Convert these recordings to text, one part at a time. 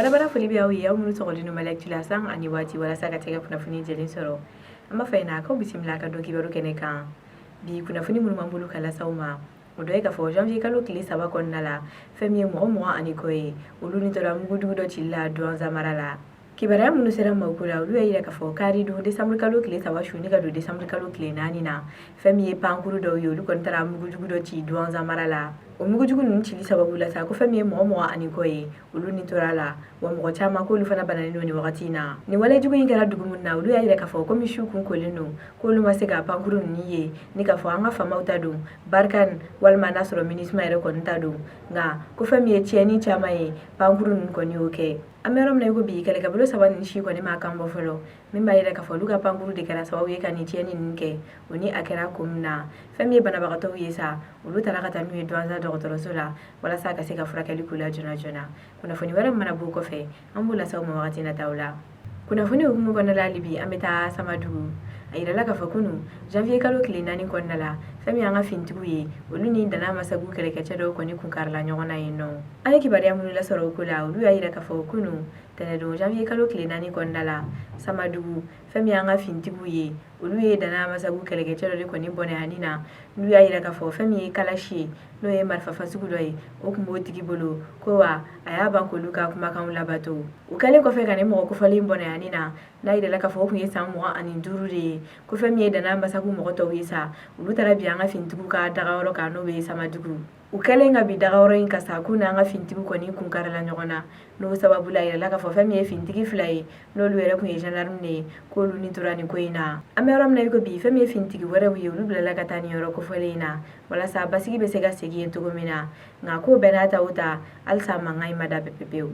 Barabara foli bɛ aw ye, aw minnu sɔgɔlen don Mali Actu la san ani waati walasa ka se ka kunnafoni jɛlen sɔrɔ. An b'a fɛ na k'aw bisimila ka don kibaru kɛnɛ kan. Bi kunnafoni minnu b'an bolo ka lase aw ma, o dɔ ye k'a fɔ janvier kalo tile 3 kɔnɔna la, fɛn min ye mɔgɔ 20 ani kɔ ye, olu ni tora mugujugu dɔ cili la Douentza mara la. Kibaruya minnu sera maaw ko la, olu y'a yira k'a fɔ kari don décembre kalo tile 3 su ni ka don décembre kalo tile 4 na, fɛn min ye pankuru dɔw ye, olu kɔni taara mugujugu dɔ ci Douentza mara la. O mugujugu ninnu cili sababu la sa, ko fɛn min ye mɔgɔ 20 ani kɔ ye, olu ni tora la, wa mɔgɔ caman k'olu fana bananen don nin wagati in na. Nin walejugu in kɛra dugu min na, olu y'a yira k'a fɔ komi su kun kolen don, k'olu ma se ka pankuru ninnu ye ni k'a fɔ an ka faamaw ta don Barkhane walima n'a sɔrɔ MINUSMA yɛrɛ kɔni ta don. Nka ko fɛn min ye tiɲɛni caman ye, pankuru ninnu kɔni y'o kɛ. An bɛ yɔrɔ min na i ko bi, kɛlɛkɛbolo saba ninnu si kɔni ma kan bɔ fɔlɔ, min b'a yira k'a fɔ olu ka pankuru de kɛra sababu ye ka nin tiɲɛni ninnu kɛ. O ni a kɛra kun min na, fɛn min ye banabagatɔw ye sa, olu taara ka taa n'u ye Douentza dɔgɔtɔrɔso la walasa ka se ka furakɛli k'u la joona joona. Kunnafoni wɛrɛ mana b'o kɔfɛ, an b'o lase aw ma wagati nataw la. Kunnafoni hukumu kɔnɔna la, hali bi an bɛ taa Samadugu. A yirala k'a fɔ kunu janvier kalo tile 4 kɔnɔna la, fɛn min y'an ka finitigiw ye, olu ni Dana Masagu kɛlɛkɛcɛ dɔw kɔni kun karila ɲɔgɔn na yen nɔ. An ye kibaruya minnu lasɔrɔ o ko la, olu y'a yira k'a fɔ kunu tɛnɛdon janvier kalo tile 4 kɔnɔna la, Samadugu, fɛn min y'an ka finitigiw ye, olu ye Dana Masagu kɛlɛkɛcɛ dɔ de kɔni bɔnɛ ani na, n'u y'a yira k'a fɔ fɛn min ye kalasi ye, n'o ye marifa fasugu dɔ ye, o tun b'o tigi bolo, ko wa a y'a ban k'olu ka kumakanw labato. O kɛlen kɔfɛ ka nin mɔgɔ kofɔlen bɔnɛ ani na, n'a yirala k'a fɔ o tun ye san 25 de ye, ko fɛn min ye Dana Masagu mɔgɔ tɔw ye sa, olu taara bi an ka finitigiw ka dagayɔrɔ kan, n'o bɛ Samadugu. U kɛlen ka bi dagayɔrɔ in kan sa, k'u n'an ka finitigiw kɔni kun karila ɲɔgɔn na. N'o sababu la, a yirala k'a fɔ fɛn min ye finitigi fila ye, n'olu yɛrɛ tun ye gendarme de ye, k'olu ni tora nin ko in na. An bɛ yɔrɔ min na i ko bi, fɛn min ye finitigi wɛrɛw ye, olu bilala ka taa nin yɔrɔ kofɔlen in na walasa basigi bɛ se ka segin yen cogo min na. Nka k'o bɛɛ n'a ta o ta, halisa mankan in ma da pepepewu.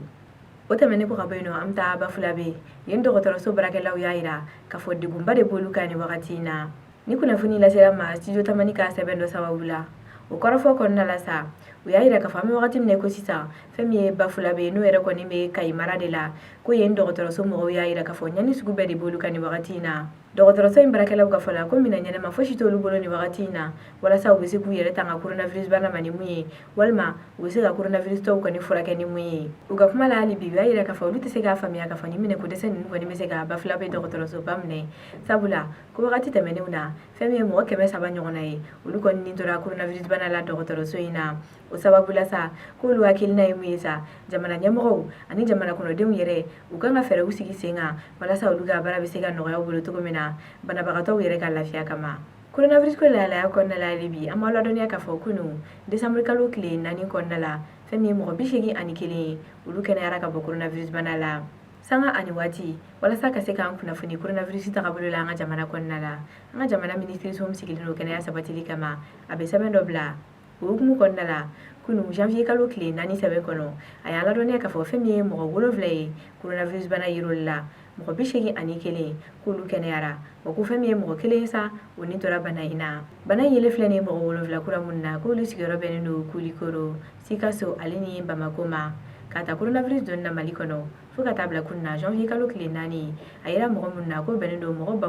O tɛmɛnen kɔ ka bɔ yen nɔ, an bɛ taa Bafulabe. Yen dɔgɔtɔrɔso baarakɛlaw y'a yira k'a fɔ degunba de b'olu kan nin wagati in na. Ni kunnafoni lasera ma studio Tamani ka sɛbɛn dɔ sababu la, o kɔrɔfɔ kɔnɔna la sa, u y'a yira k'a fɔ an bɛ wagati min na i ko sisan, fɛn min ye Bafulabe, n'o yɛrɛ kɔni bɛ Kayi mara de la, ko yen dɔgɔtɔrɔso mɔgɔw y'a yira k'a fɔ ɲani sugu bɛɛ de b'olu kan nin wagati in na. Dɔgɔtɔrɔso in baarakɛlaw ka fɔ la, ko minɛn ɲɛnama fosi t'olu bolo nin wagati in na walasa u bɛ se k'u yɛrɛ tanga coronavirus bana ma ni mun ye, walima u bɛ se ka coronavirus tɔw kɔni furakɛ ni mun ye. U ka kuma la hali bi, u y'a yira k'a fɔ olu tɛ se k'a faamuya k'a fɔ nin minɛko dɛsɛ ninnu kɔni bɛ se ka Bafulabe dɔgɔtɔrɔsoba minɛ, sabula ko wagati tɛmɛnenw na, fɛn min ye mɔgɔ 300 ɲɔgɔnna ye, olu kɔni ni tora coronavirus bana la dɔgɔtɔrɔso in na. O sababu la sa, k'olu hakilina ye mun ye sa, jamana ɲɛmɔgɔw ani jamana kɔnɔdenw yɛrɛ, u kan ka fɛɛrɛw sigi sen kan walasa olu ka baara bɛ se ka nɔgɔya u bolo cogo min na, banabagatɔw yɛrɛ ka lafiya kama. Coronavirus ko lahalaya kɔnɔna la, hali bi an b'aw ladɔnniya k'a fɔ kunun décembre kalo tile 4 kɔnɔna la, fɛn min ye mɔgɔ 81 ye, olu kɛnɛyara ka bɔ coronavirus bana la. Sanga ani waati walasa ka se k'an kunnafoni coronavirus tagabolo la an ka jamana kɔnɔna la, an ka jamana minisiriso min sigilen don kɛnɛya sabatili kama, a bɛ sɛbɛn dɔ bila. O hukumu kɔnɔna la, kunun janvier kalo tile 4 sɛbɛn kɔnɔ, a y'a ladɔnniya k'a fɔ fɛn min ye mɔgɔ 7 ye, coronavirus bana yer'olu la, mɔgɔ 81 k'olu kɛnɛyara, wa ko fɛn min ye mɔgɔ kelen ye sa, o ni tora bana in na. Bana in yelen filɛ nin ye mɔgɔ 7 kura minnu na, k'olu sigiyɔrɔ bɛnnen don Kulikoro, Sikaso ale ni Bamako ma. K'a ta coronavirus donni na Mali kɔnɔ fo ka taa bila kunun na janvier kalo tile 4, a yera mɔgɔ minnu na, k'o bɛnnen don mɔgɔ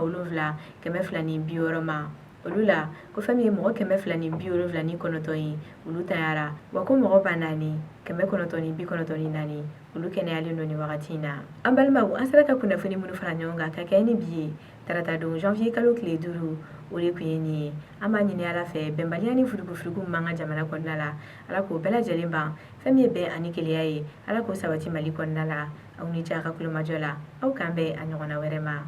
7260 ma. Olu la, ko fɛn min ye mɔgɔ 279 ye, olu tanyara, wa ko mɔgɔ 4994, olu kɛnɛyalen don nin wagati in na. An balimaw, an sera ka kunnafoni minnu fara ɲɔgɔn kan ka kɛ ni bi ye, tarata don janvier kalo tile 5, o de tun ye nin ye. An b'a ɲini Ala fɛ, bɛnbaliya ni furugufurugu min b'an ka jamana kɔnɔna la, Ala k'o bɛɛ lajɛlen ban. Fɛn min ye bɛn ani kelenya ye, Ala k'o sabati Mali kɔnɔna la. Aw ni ce a ka kulomajɔ la. Aw k'an bɛn a ɲɔgɔnna wɛrɛ ma.